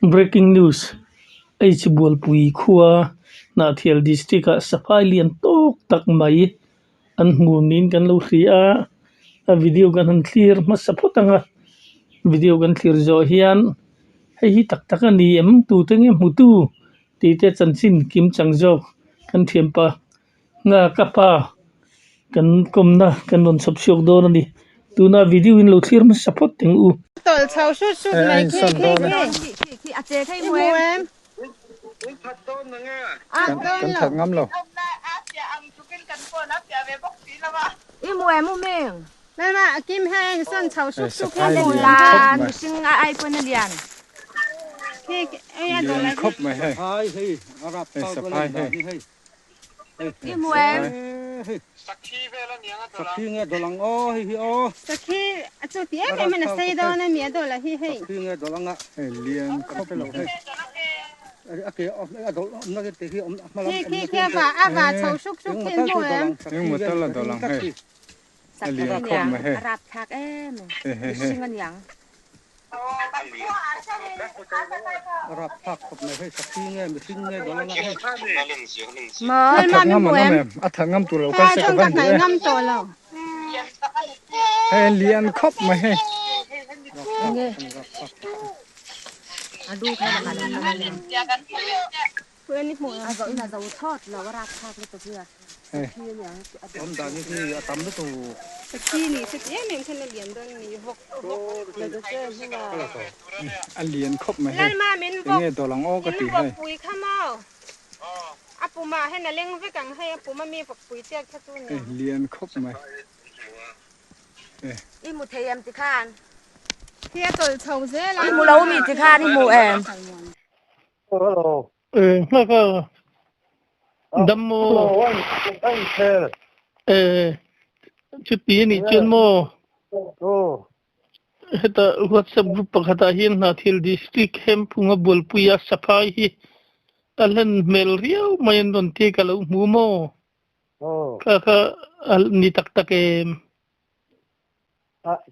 Breaking news H Bualpui khua Hnahthial district ah safai lian tawk tak mai an hmu niin kan lo hria a a video kan han thlir hmasa phawt ang a video kan thlir zawh hian hei hi tak tak a ni em tute nge hmutu tih te chanchin kim chang zawk kan thianpa Nghaka pa kan kawmna kan rawn chhawp chhuak dawn a ni. Tuna video in lo thlir hmasa phawt teng u. Tawlh chho hrut hrut mai khi khi khi khi a che thei mu em? Kan that ngam lo. I mu em u Ming? Lalma a kim heng sawn chho hrut hrut hi mu la mihring a ai pawn a lian. Khi ei a Lian khawp mai hei. Hei saphai hei. I hmu em? Sakhi nge dawlh ang aw hei hi aw. Sakhi a chu ti em em in a sei dawn a mi a dawlh a hi hei. Sakhi nge dawlh ang a. Hei lian khawp lo hei. A ke a dawlh awmna te hi awm hma lam Khi khi khi a va a va chho hruk hruk khi hmu em? Engmaw tal a dawlh ang hei. A lian khawp mai hei. A rapthlak em mihring a niang. Rapthlak khawp mai hei sakhi nge mihring nge dawlh anga hei. A that ngam an awm em? A that ngam tur lo kal se ka van duh e. Hei a lian khawp mai hei. Hei. A lian khawp mai hei. Enge dawlh ang aw ka ti hei. Hei lian khawp mai. I hmu thei em tikhan? I hmu lo mi tikhan i hmu em? Hello. Nghak a dam maw? Chuti a nih chuan maw? Heta WhatsApp group pakhatah hian Hnathil District Hemphunga bualpuia Saphai hi a hlen hmel riau mai an rawn ti ka lo hmu maw? Kha kha a ni tak tak em?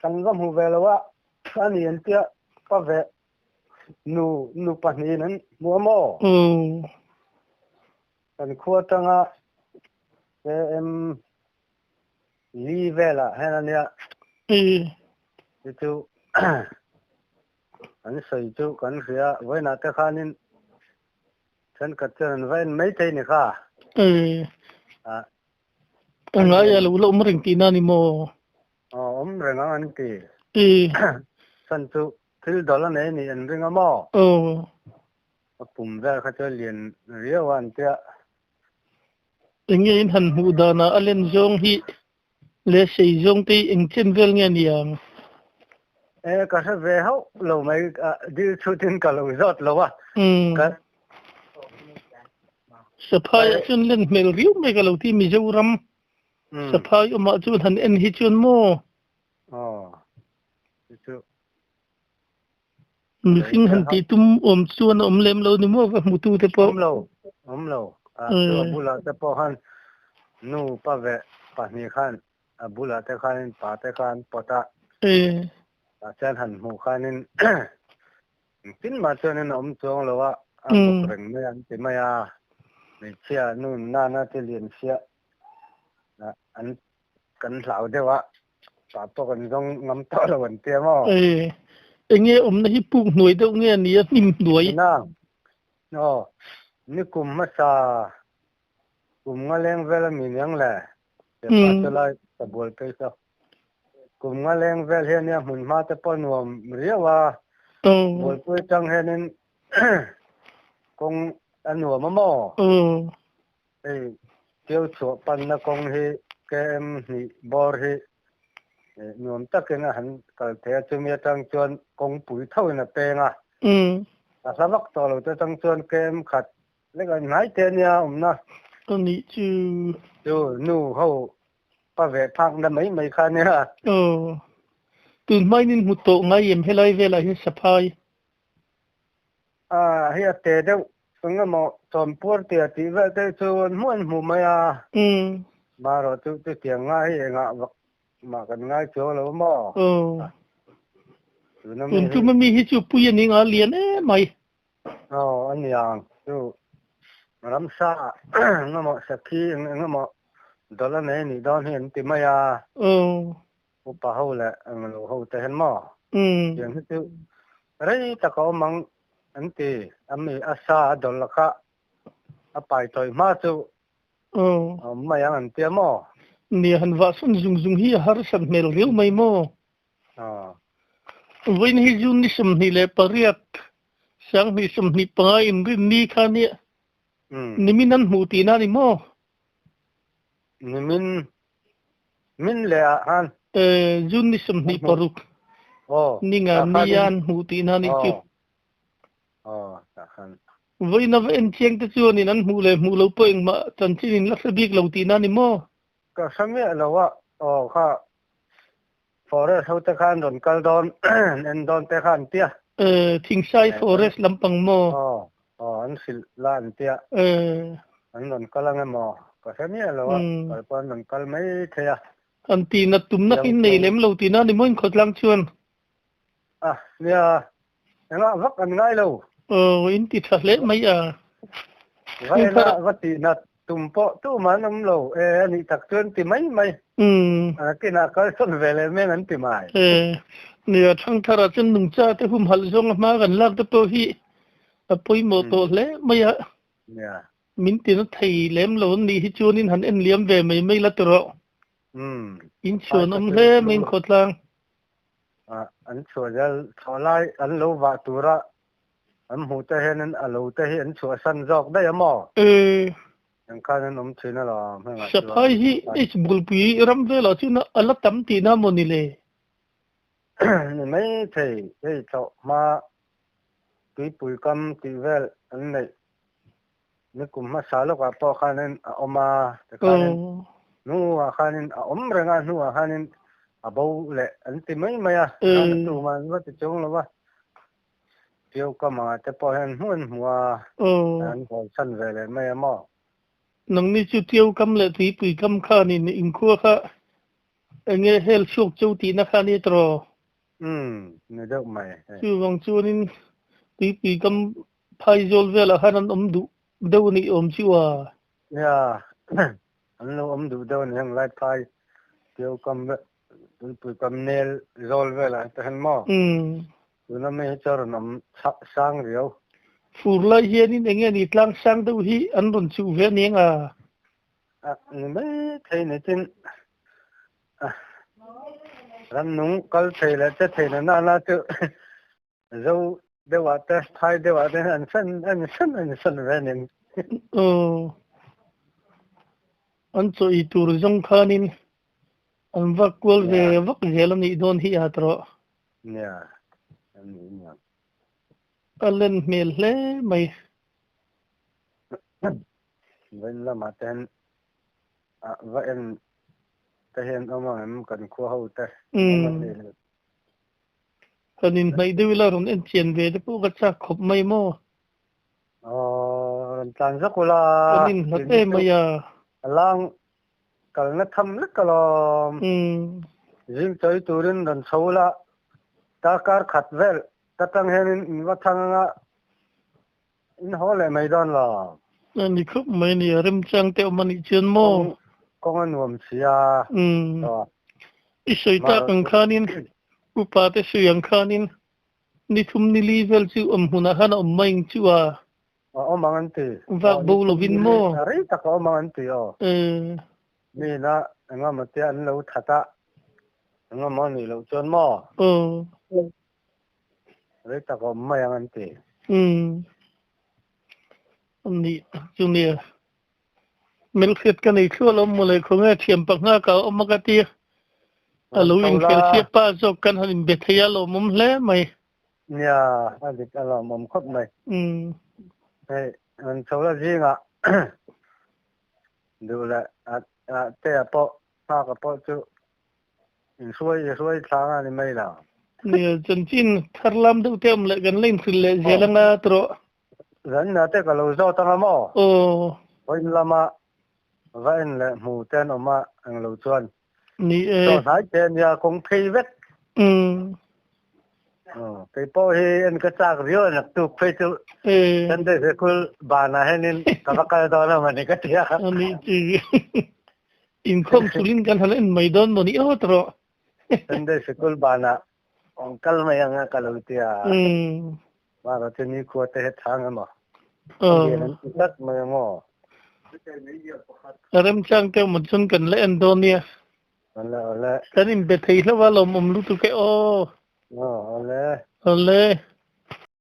Kan va hmu ve lo a, a ni an tia ka ve Nu nu pahnihin an hmu a maw? Kan khua atanga KM li velah hian a nia. Chu chu an sawi chu kan hria vawiinah te khanin thenkhat chuan an va en mai thei ni kha. A ngai a lo la awm reng tihna a ni maw? Aw awm reng ang an ti. Chhan chu thil dawlh a nei nih an ring a maw? Aw. A pum vel kha chu a lian riau a an tia. Enge in han hmuh danah a len zawng hi leh sei zawng te hi eng chen vel nge a ni ang? E ka hre ve hauh lo mai, dil chhutin ka lo zawt lo a. Ka. Saphai ah chuan len hmel riau mai ka lo ti Mizoram Saphai awmah chuan han en hi chuan maw? Aw, chu chu. Mihring han tih tum awm chuan a awm lem lo ni maw ka hmutu te pawh? Awm lo, awm lo. A chu a bulah te pawh khan nu pa ve pahnih khan a bulah te khanin pa te kha an pawt a. Tah chuan han hmuh khanin Engtin mah chuanin a awm chuang lo a, a bawk reng mai an ti mai a. Hmeichhia nu nana te lian siah an kan hlau deuh a, tah pawh kan zawng ngam tawh lo an tia maw? E, enge awmna hi puk hnuai deuh nge a nia hnim hnuai? Na, aw, ni kum hmasa kum nga leng vel a mi niang le, pa chu lai ka bual phei saw. Kum nga leng vel hian nia hmun hma te pawh nuam riau a, bualpui atang hianin kawng a nuam a maw? Hei Tiu chhuah panna kawng hi KM hnih bawr hi nuam takin a han kal thei a, chumi atang chuan kawngpui thoin a peng a, a hla vak tawh lo te atang chuan KM khat lek a hnai te ania awmna. A nih chu. Chu nu ho pa ve phak na mai mai kha nia. Aw. Tun hmain in hmu tawh ngai em helai velah hian saphai? A hei a te deuh eng emaw chawmpuar tia tih vel te chu an hmuh an hmu mai a. Marawh chu chutiang ngai hi engah vak mah kan ngai chuang lo maw? Aw. Tuna mi Tun hi tuma mi hi chu pui a ni nga lian em mai. Aw a niang chu ramsa engemaw sakhi eng engemaw dawlh a nei nih dawn hi an ti mai a. Aw. Upa ho leh englo ho te hian maw tiang hi chu rei tak a awm ang an ti a mi a sa a dawlh la kha a pai tawih hma chu a awm mai ang an tia maw. Nia han vah sawn zung zung hi a harsat hmel riau mai maw. Vawiin hi June ni 28 2025 inrin ni kha nia nimin an hmuh tihna a ni maw? Nimin min leh ah khan. June ni 26 ninga nia an hmuh tihna a nih chu. Vawiin a va en chiang te chuanin an hmuh leh hmuh lo pawh engmah chanchin in la hre bik lo tihna a ni maw? Ka hre miah lo a, aw kha Forest ho te khan rawn kal dawn en dawn te kha an tia. Thingsai forest lampang maw? Aw, aw an hrilh la an tia. An rawn kal ang emaw ka hre miah lo a, kal pawh an rawn kal mai thei a. An tihna tumna hi nei lem lo tihna a ni maw inkhawtlang chuan? A, nia, engah vak an ngai lo. Aw, in ti tha hle mai a. Va ena va tihna tum pawh tumah an awm lo e, a nih tak chuan ti mai mai. A kinah kal sawn ve leh meng an ti mai. E, nia, Thangthara chuan nungcha te humhalh zawnga hma kan lak te pawh hi a pawimawh tawh hle mai a. Nia. Min tina thei lem lo an nih hi chuanin han en liam ve mai mai la ti rawh. In chhuan awm hle mai in khawtlang. An chhuah zel thaw lai an lo vah tura an hmuh te hianin a lo te hi an chhuahsan zawk daih a maw? Eng khan an awm thin alawm hengah chuan. Saphai hi H Bulpui ram velah chuan a la tam tihna maw ni le? Ni mai thei, hei thlawh hma tuipui kam tih vel an neih ni kum hmasa lawkah pawh khanin a awm a, tikhanin hnuah khanin a awm reng a, hnuah khanin a bo leh an ti mai mai a, tikhan a tumah an va ti chuang lo va, Tio kam anga te pawh hian hmuh an hmu a, an hawnsan ve leh mai a maw? Nangni chu Tio kam leh Tuipui kam khanin inkhua kha enge hel chhuak cheu tihna kha a ni tawh? Umm, ni deuh mai. Chuvang chuanin Tuipui kam Phaizawl velah khan an awm duh deuh a nih awm chu a. Nia, an lo awm duh deuh a ni heng lai phai Tio kam Tuipui kam nel zawl velah te hian maw? Umm. Tuna mi hi chu a rawn awm chhak sang riau. Fur lai hianin eng nge ni tlang sang deuh hi an rawn chuh ve a ni ang a? A ni mai thei ni tin rannung kal thei leh che thei na nana chu Zo deuh ah te phai deuh ah te an san an san an san ve nen. Aw an chaw ei tur zawng khanin an vak kual ve vak zel a nih dawn hi a tawh. Nia an nih nia. A len hmel hle mai. Vawiin lamah te hian va en te hian awm ang em kan khua ho te. Umm. Kan inhnaih deuh ila rawn en chian ve te pawh ka chak khawp mai maw? Aw, rawn tlan zawk ula. Kan inhlat em mai a. A lang kalna tham lek alawm. Zing chawi turin rawn chho ula, darkar khat vel ta tang hianin in va thang anga in haw leh mai dawn lo. A ni khawp mai a ni, a remchang te awm a nih chuan maw? Kawng a nuam si a. I sawi tak ang khanin, upa te sawi ang khanin ni thum ni li vel chu awm hmunah khan a awm mai ang chu a. A awm ang an ti. Vak bo lovin maw? A rei tak a awm ang an ti aw. Mi ina engemaw te an lo that a, engemaw a nih loh chuan maw? Aw. Rei tak a awm mai ang an ti. Umm. A nih tak chu nia. Hmelhriat ka nei thluah lo maw le, khawnge thiam panga ka awm a ka ti a. A lo inkhel hriat pah zawk kan han inbe thei a lawmawm hle mai. Nia, a dik a lawmawm khawp mai. Hei, rawn chho la zingah duh leh a te a pawh, nghak a pawh chu inhruai i hruai thlang a ni mai lo. Nia, chanchin thar lam deuh te awm leh kan la inhrilh leh zel anga tawh. Zanna te ka lo zawt anga maw? Aw. Vawiin lama va en leh hmu te an awm a eng lo chuan. Ni e. Chaw hnai te ania kawng phei vek. Umm. Kei pawh hi en ka chak viau a naktuk phei chu Sunday sikul banah hianin ka va kal dawn a mawni ka ti a. Ani chi inkhawm chulin kan han en mai dawn mawni awt rawh. Sunday sikul banah awm kal mai ang a ka lo ti a. Mara chu nikhua te he chhang emaw lian an ti tlat mai ang aw. Remchang te awm chuan kan la en dawn nia. Awle awle. Kan inbe thei hlauh a lawmawm lutuk e aw. Aw awle. Awle.